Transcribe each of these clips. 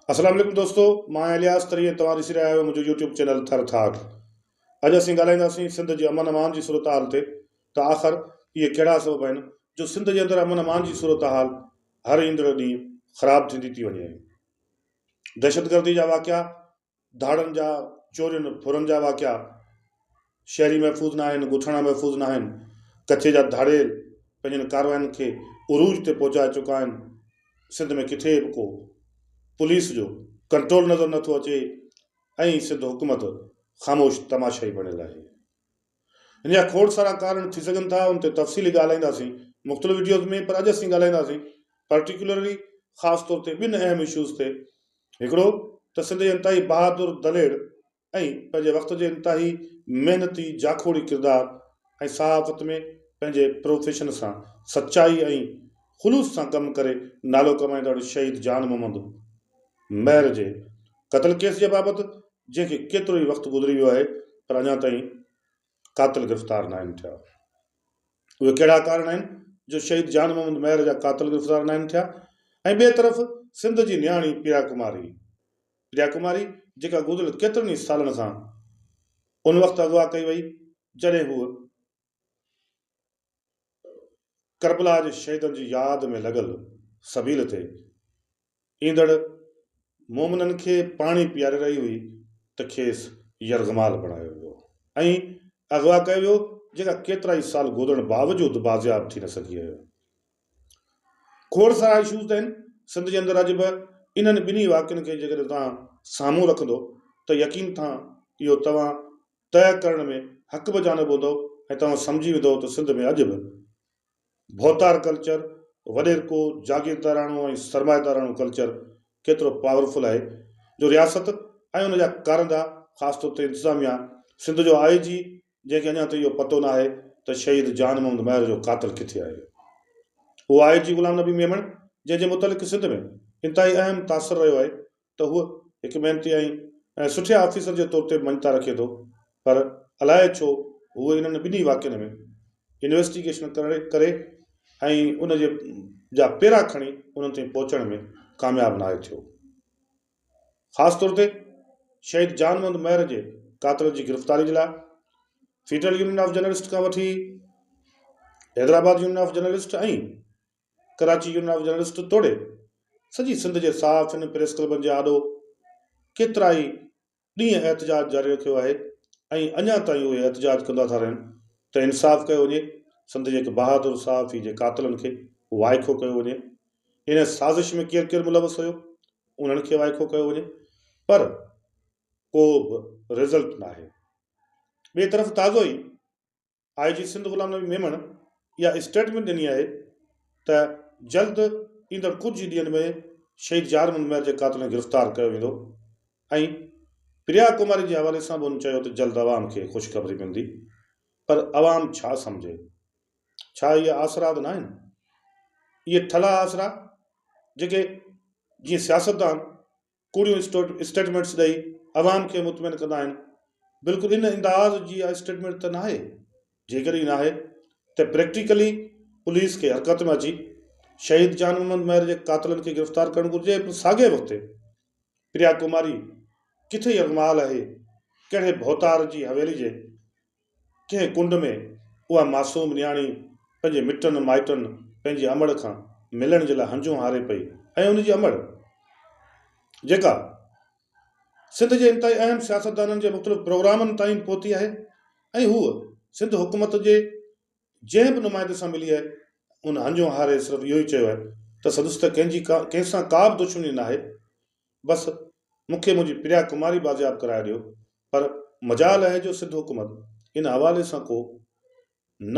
السلام عليڪم دوستو مان آهيان الياس تري ۽ توهان ڏسي رهيا آهيو منهنجو يوٽيوب چينل ٿر ٿاڪ. اڄ اسين ڳالهائينداسين سنڌ جي امن امان جي صورتحال تي ته آخر اهي ڪهڙا سبب آهن جو سنڌ جي اندر امن امان جي صورتحال هر ايندڙ ڏينهن خراب ٿيندي ٿي وڃي. دهشتگردي جا واقعا ڌاڙن جا، چورين، ڦرن جا واقعا، شهري محفوظ ناهن، ڳوٺاڻا محفوظ ناهن، ڪچي جا ڌاڙيل پنهنجين ڪارواين کي عروج تي پهچائي چڪا آهن، سنڌ ۾ ڪٿي به ڪو پوليس جو ڪنٽرول نظر نٿو اچي ۽ سنڌ حڪومت خاموش تماشائي بڻيل آهي. ان جا کوڙ سارا ڪارڻ ٿي سگهن ٿا، ان تي تفصيلي ڳالهائينداسين مختلف وڊيوز ۾ پر اڄ اسين ڳالهائينداسين پرٽيڪيولرلي خاص طور تي ٻن اهم اشوز تي، هڪڙو ته سنڌ جي انتهائي بهادر، دلير ۽ پنهنجي وقت جي انتهائي محنتي جاکوڙي ڪردار ۽ صحافت ۾ پنهنجي پروفيشن سان سچائي ۽ خلوص سان ڪم ڪري نالو ڪمائيندڙ شهيد جان محمد مهر جي قتل ڪيس جي بابت جنهن کي ڪيترو ئي وقت گذري ويو آهي پر اڃا تائين قاتل گرفتار ناهن ٿيا. اهي ڪهڙا ڪارڻ آهن جو شهيد جان محمد مهر جا قاتل گرفتار ناهن ٿيا ۽ ٻئي طرف سنڌ جي نياڻي پريا ڪماري پريا ڪماري جيڪا گذريل ڪيترن ئي سالن کان ان وقت اغوا ڪئي وئي جڏهن هوء ڪربلا جي شهيدن جي ياد ۾ لڳل سبيل تي ايندڙ مومنن کي پاڻي پياري رهي هئي ته کيس يرغمال بڻايو ويو ۽ اغوا ڪيو ويو جيڪا ڪيترائي سال گذرڻ باوجود بازياب ٿي نه سگهي آهي. کوڙ سارا اشوز ته آهن سنڌ جي اندر اڄ به انهن ٻنهي واقعن کي جيڪڏهن توهان سامهون رکندو ته يقين ٿان اهو توهان طئه ڪرڻ ۾ حق بجانب هوندو ۽ توهان سمجهي ويندو ته سنڌ ۾ اڄ به ڀوتار ڪلچر، وڏيرڪو، جاگيرداراڻو ۽ سرمائيداراڻو ڪلچر ڪيترو پاورفل آهي جو رياست ۽ ان جا ڪارندا خاص طور تي انتظاميا سنڌ جو آء جي جنهن کي اڃا تائين اهو پتو ناهي ته شهيد جان محمد مهر جو قاتل ڪٿي آهي اهو آء جي غلام نبي ميمڻ جنهن جي متعلق سنڌ ۾ انتهائي اهم تاثر رهيو آهي ته هو هڪ محنتي ۽ سٺي آفيسر جي طور تي به مڃتا رکي ٿو پر الائي ڇو هو انهن ٻنهي واقعن ۾ انويسٽيگيشن ڪري ۽ ان جي جا پيرا کڻي انهن تائين پهچڻ ۾ ڪامياب ناهي ٿيو. خاص طور تي شهيد جان محمد مهر جي قاتل جي گرفتاري جي لاء فيڊرل يونين آف جرنلسٽ کان وٺي Hyderabad union of journalist ۽ Karachi union of journalist توڙي سڄي سنڌ جي صحافين پريس ڪلبن جي آڏو ڪيترائي ڏينهن احتجاج جاري رکيو آهي ۽ اڃا تائين اهي احتجاج ڪندا ٿا رهن ته انصاف ڪيو وڃي، سنڌ جي هڪ بهادر صحافي جي قاتلن کي وائکو ڪيو وڃي، ان سازش ۾ ڪير ڪير ملوث هيو انهن کي وائکو ڪيو وڃي پر ڪو به رزلٽ ناهي. ٻئي طرف تازو ئي آء جي سنڌ غلام نبي ميمڻ اها اسٽيٽمينٽ ڏني آهي ته جلد ايندڙ ڪجهه ئي ڏينهن ۾ شهيد يار محمد مهر جي قاتلن کي گرفتار ڪيو ويندو ۽ پريا ڪماري جي حوالي سان به هن چيو ته جلد عوام کي خوشخبري ملندي پر عوام ڇا سمجهي؟ ڇا اهي آسرا ته ناهن؟ اهي ٺلها آسرا جيڪي جيئن سياستدان ڪوڙيون اسٽيٽمينٽس ڏئي عوام کي مطمئن ڪندا آهن بلڪل ان انداز جي اها اسٽيٽمينٽ ته ناهي جيڪڏهن ناهي ته پريڪٽيڪلي پوليس کي حرڪت ۾ اچي شهيد جان محمد مهر جي قاتلن کي گرفتار ڪرڻ گهرجي پر ساڳئي وقت پريا ڪماري ڪٿي يرغمال آهي ڪهڙي ڀوتار جي حويلي جي ڪنهن ڪنڊ ۾ اها معصوم نياڻي پنهنجي مٽن مائٽن، پنهنجي امڙ کان ملڻ جي لاء هنجون هاري پئي ۽ ان جي امڙ جيڪا سنڌ جي انتهائي اهم سياستدانن جي مختلف پروگرامن تائين پهتي آهي ۽ هوء سنڌ حڪومت جي جنهن به نمائندي سان ملي آهي ان هنجون هاري صرف اهو ئي چيو آهي ته سندس ته ڪنهن جي ڪنهن سان ڪا به دشمني ناهي بس مون کي منهنجي پريا ڪماري بازياب ڪرائي ڏيو پر مجال آهي جو سنڌ حڪومت ان حوالي سان ڪو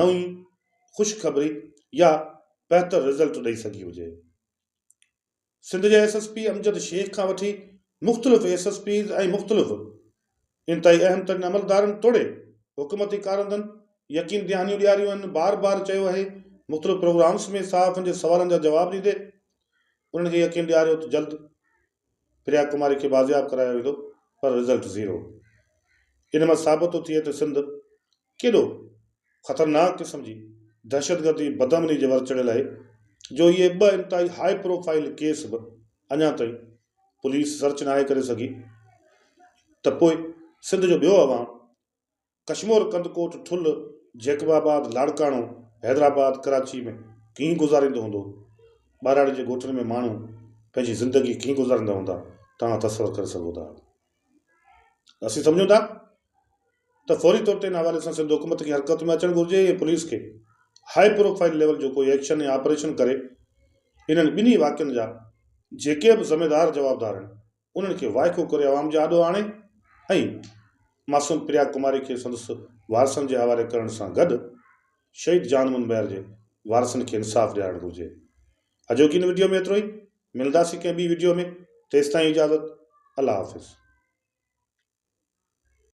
نئين خوشخبري يا بهتر رزلٽ ڏئي سگهي هجي. سنڌ جي S S P Amjad Shaikh کان وٺي مختلف ايس ايس پيز ۽ مختلف انتهائي اهم ترين عملدارن توڙي حڪومتي ڪارندن يقين دهانيون ڏياريون آهن بار بار چيو آهي مختلف پروگرامز ۾ صحافين جي سوالن جا جواب ڏيندي انهن کي يقين ڏياريو ته جلد پريا ڪماري کي بازياب ڪرايو ويندو پر رزلٽ زيرو. ان مان ثابت ٿو ٿئي ته سنڌ ڪيڏو خطرناڪ قسم جي دهشتگردي بدامني جي ور چڙهيل آهي جو اهي ٻه انتهائي هاء پروفائيل ڪيس به اڃا تائين پوليس سرچ ناهي ڪري سگهي ته پوء سنڌ جو ٻيو عوام ڪشمور، ڪنڌڪوٽ، ٺل، جيڪب آباد، لاڙڪاڻو، حيدرآباد، ڪراچي ۾ ڪيئن گذاريندو هوندو؟ ٻهراڙين جي ڳوٺن ۾ ماڻهو پنهنجي زندگي ڪيئن گذاريندا هوندا، توهان تصور ڪري سگهو ٿا. اسين سمجهون ٿا ته فوري طور تي ان حوالي سان سنڌ حڪومت کي حرڪت ۾ اچڻ گهرجي ۽ پوليس کي هاء پروفائيل ليول جو ڪوئي ايڪشن يا آپريشن ڪري انهن ٻنهي واقعن جا جيڪي به ذميدار جوابدار آهن انهن کي وائکو ڪري عوام جي آڏو آڻي ۽ معصوم پريا ڪماري کي سندس وارثن جي حوالي ڪرڻ سان گڏ شهيد جان محمد مهر جي وارثن کي انصاف ڏيارڻ گهرجي. اڄوڪي هن وڊيو ۾ ايترو ئي ملنداسين ڪنهن ٻي وڊيو ۾ تيستائين اجازت الله حافظ.